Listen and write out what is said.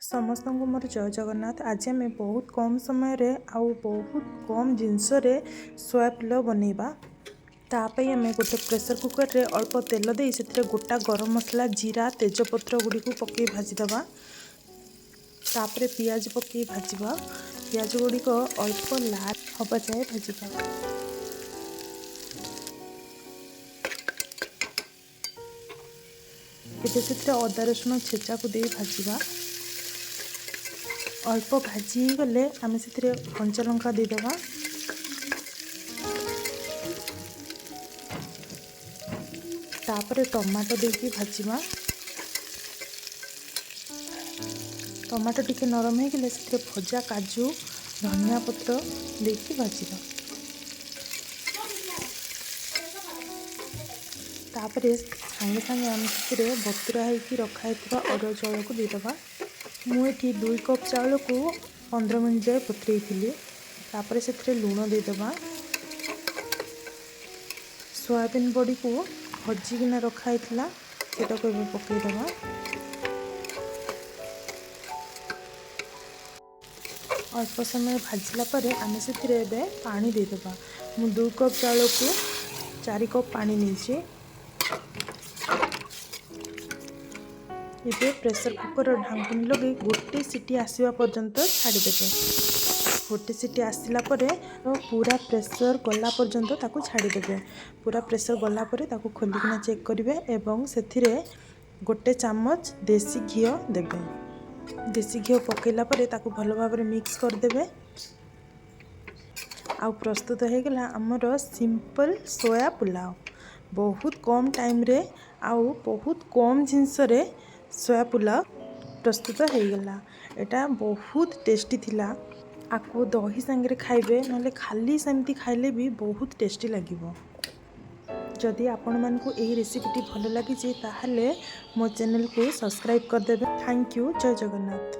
ସମସ୍ତଙ୍କୁ ମୋର ଜୟ ଜଗନ୍ନାଥ। ଆଜି ଆମେ ବହୁତ କମ୍ ସମୟରେ ଆଉ ବହୁତ କମ୍ ଜିନିଷରେ ସୋୟା ପୁଲାଉ ବନେଇବା। ତା ପାଇଁ ଆମେ ଗୋଟେ ପ୍ରେସର୍ କୁକର୍ରେ ଅଳ୍ପ ତେଲ ଦେଇ ସେଥିରେ ଗୋଟା ଗରମ ମସଲା, ଜିରା, ତେଜପତ୍ର ଗୁଡ଼ିକୁ ପକାଇ ଭାଜିଦେବା। ତାପରେ ପିଆଜ ପକାଇ ଭାଜିବା। ପିଆଜ ଗୁଡ଼ିକ ଅଳ୍ପ ଲାଲ ହେବା ଯାଏ ଭାଜିବା। ଏବେ ସେଥିରେ ଅଦା ରସୁଣ ଛେଚାକୁ ଦେଇ ଭାଜିବା। ଅଳ୍ପ ଭାଜି ହେଇଗଲେ ଆମେ ସେଥିରେ କଞ୍ଚା ଲଙ୍କା ଦେଇଦେବା। ତାପରେ ଟମାଟୋ ଦେଇକି ଭାଜିବା। ଟମାଟୋ ଟିକେ ନରମ ହେଇଗଲେ ସେଥିରେ ଭଜା କାଜୁ, ଧନିଆ ପତ୍ର ଦେଇକି ଭାଜିବା। ତାପରେ ସାଙ୍ଗେ ସାଙ୍ଗେ ଆମେ ସେଥିରେ ବତୁରା ହେଇକି ରଖା ହେଇଥିବା ଅରୁଆ ଚାଉଳକୁ ଦେଇଦେବା। ମୁଁ ଏଠି 2 କପ୍ ଚାଉଳକୁ 15 ମିନିଟ୍ ଯାଏ ବତୁରେଇଥିଲି। ତାପରେ ସେଥିରେ ଲୁଣ ଦେଇଦେବା। ସୋୟାବିନ୍ ବଡ଼ିକୁ ଭଜିକିନା ରଖା ହେଇଥିଲା, ସେଇଟାକୁ ଏବେ ପକାଇଦେବା। ଅଳ୍ପ ସମୟ ଭାଜିଲା ପରେ ଆମେ ସେଥିରେ ଏବେ ପାଣି ଦେଇଦେବା। ମୁଁ 2 କପ୍ ଚାଉଳକୁ 4 କପ୍ ପାଣି ନେଇଛି। ଏବେ ପ୍ରେସର୍ କୁକର୍ର ଢାଙ୍କୁଣୀ ଲଗାଇ ଗୋଟେ ସିଟି ଆସିବା ପର୍ଯ୍ୟନ୍ତ ଛାଡ଼ିଦେବେ। ଗୋଟେ ସିଟି ଆସିଲା ପରେ ପୁରା ପ୍ରେସର୍ ଗଲା ପର୍ଯ୍ୟନ୍ତ ତାକୁ ଛାଡ଼ିଦେବେ। ପୁରା ପ୍ରେସର୍ ଗଲା ପରେ ତାକୁ ଖୋଲିକିନା ଚେକ୍ କରିବେ ଏବଂ ସେଥିରେ ଗୋଟେ ଚାମଚ ଦେଶୀ ଘିଅ ଦେବେ। ଦେଶୀ ଘିଅ ପକାଇଲା ପରେ ତାକୁ ଭଲ ଭାବରେ ମିକ୍ସ କରିଦେବେ। ଆଉ ପ୍ରସ୍ତୁତ ହେଇଗଲା ଆମର ସିମ୍ପଲ୍ ସୋୟା ପୁଲାଉ। ବହୁତ କମ୍ ଟାଇମ୍ରେ ଆଉ ବହୁତ କମ୍ ଜିନିଷରେ ସୋୟା ପୁଲାଉ ପ୍ରସ୍ତୁତ ହେଇଗଲା। ଏଇଟା ବହୁତ ଟେଷ୍ଟି ଥିଲା। ଆକୁ ଦହି ସାଙ୍ଗରେ ଖାଇବେ, ନହେଲେ ଖାଲି ସେମିତି ଖାଇଲେ ବି ବହୁତ ଟେଷ୍ଟି ଲାଗିବ। ଯଦି ଆପଣମାନଙ୍କୁ ଏହି ରେସିପିଟି ଭଲ ଲାଗିଛି, ତାହେଲେ ମୋ ଚ୍ୟାନେଲକୁ ସବସ୍କ୍ରାଇବ୍ କରିଦେବେ। Thank you. Jay Jagannath.